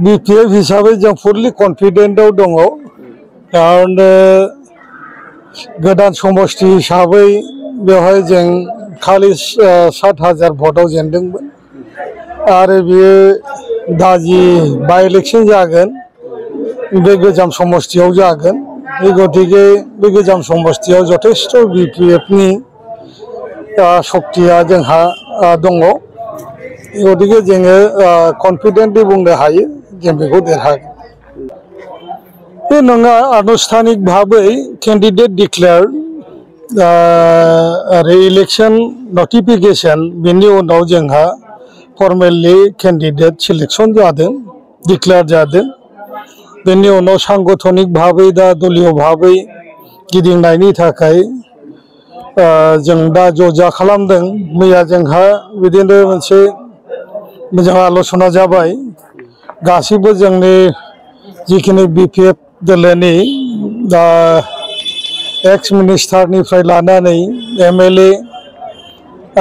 BPF हिसाबै जों फुलि कन्फिडेन्टआव दङ कारण गोदान समष्टि हिसाबै बेवहाय जों खालि 7,000 भोटआव जेनदोंमोन आरो बियो दा जि बाइ इलेक्शन जागोन बे गोजाम समष्टियाव जागोन गतिके बे गोजाम समष्टियाव जथेस्थ BPFनि शक्तिया जोंहा दङ गतिके जोङो कन्फिडेन्टलि बुंनो हायो जों बेखौ देरहागोन बे नङा आनुष्ठानिक भाबै केन्डिडेट डिक्लेयार रि-इलेक्शन नटिफिकेशन बेनि उनाव जोंहा फर्मेलि केन्डिडेट सिलेक्शन जादों डिक्लेयार जादों बेनि उनाव सांगठनिक भाबै दा दलीय भाबै गिदिंनायनि थाखाय जों दा जजा खालामदों मैया जोंहा बिदिनो मोनसे मोजां आलोचना जाबाय गासिबो जोंनि जिखिनि BPF दोलोनि दा एक्स मिनिस्टारनिफ्राय लानानै MLA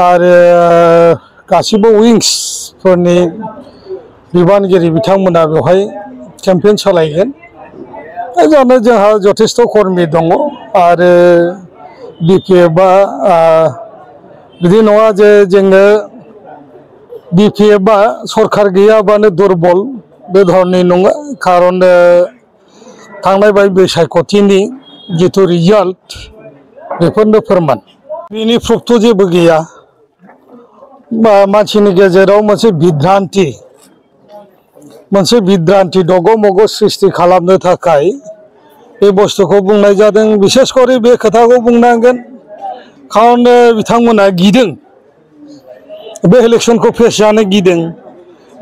आरो गासिबो विंसफोरनि बिबानगिरि बिथांमोना बेवहाय केम्पेइन सालायगोन जानो जोंहा जथेस्थ कर्मी दङ आरो BPFआ बिदि नङा जे जोङो BPFआ सरकार गैयाबानो दुर्बल बे धरनि नङा खारन थांनाय बाय बिसायख'थिनि जिथु रिजाल्ट बेफोरनो फोरमान बेनि प्रुफथ' जेबो गैया मानसिनि गेजेराव मोनसे बिद्रान्ति दग' सृष्टि खालामनो थाखाय बे बुस्थुखौ बुंनाय जादों बिसेस करि बे खोथाखौ बुंनांगोन खारन बिथांमोना गिदों बे इलेक्शनखौ फेस जानो गिदों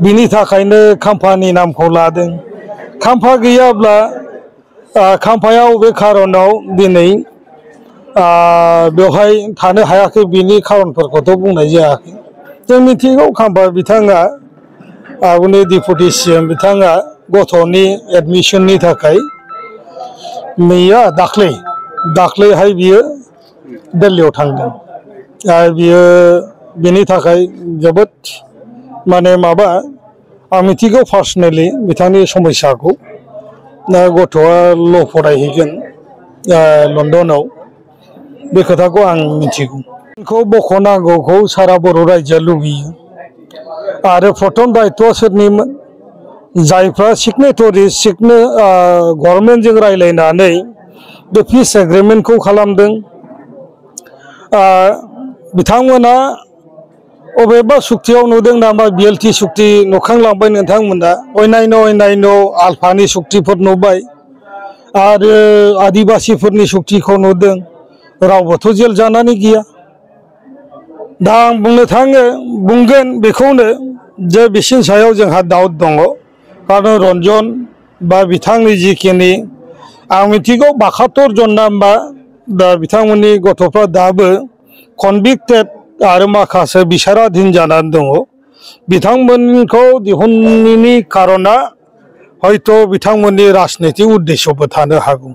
बिनि थाखायनो खाम्फानि नामखौ लादों खाम्फा गैयाब्ला खाम्फाया बबे खारनाव दिनै बेवहाय थानो हायाखै बिनि खारनफोरखौथ' बुंनाय जायाखै जों मिथिगौ खाम्फा बिथाङा उनि डिपुटि CM बिथाङा गथ'नि एडमिशननि थाखाय मैया दाख्लैहाय बियो दिल्लीयाव थांदों बियो बिनि थाखाय जोबोद माने माबा आं मिथिगौ पार्सनेलि बिथांनि समस्याखौ गथ'आ ल' फरायहैगोन लन्डनाव बे खोथाखौ आं मिथिगौ बेखौ बख'नांगौखौ सारा बर' रायजोआ लुबैयो आरो प्रथम दायित्वआ सोरनिमोन जायफ्रा सिगनेटरिस गभर्नमेन्टजों रायलायनानै बे पिस एग्रिमेन्टखौ खालामदों बिथांमोना अबेबा सुक्तियाव नुदों नामा BLT सुक्ति नुखांलांबाय नोंथांमोना अन्यान्य आल्फानि सुक्तिफोर नुबाय आरो आदिबासिफोरनि सुक्तिखौ नुदों रावबोथ' जेल जानानै गैया दा आं बुंगोन बेखौनो जे बिसिनि सायाव जोंहा डाउट दङ कारण रन्जन बा बिथांनि जिखिनि आं मिथिगौ 72 जन नामा दा बिथांमोननि गथ'फ्रा दाबो कनभिक्टेड आरो माखासे बिसाराधीन जानानै दङ बिथांमोनखौ दिहुननायनि कारना हयथ' बिथांमोननि राजनीतिक उद्देश्यबो थानो हागौ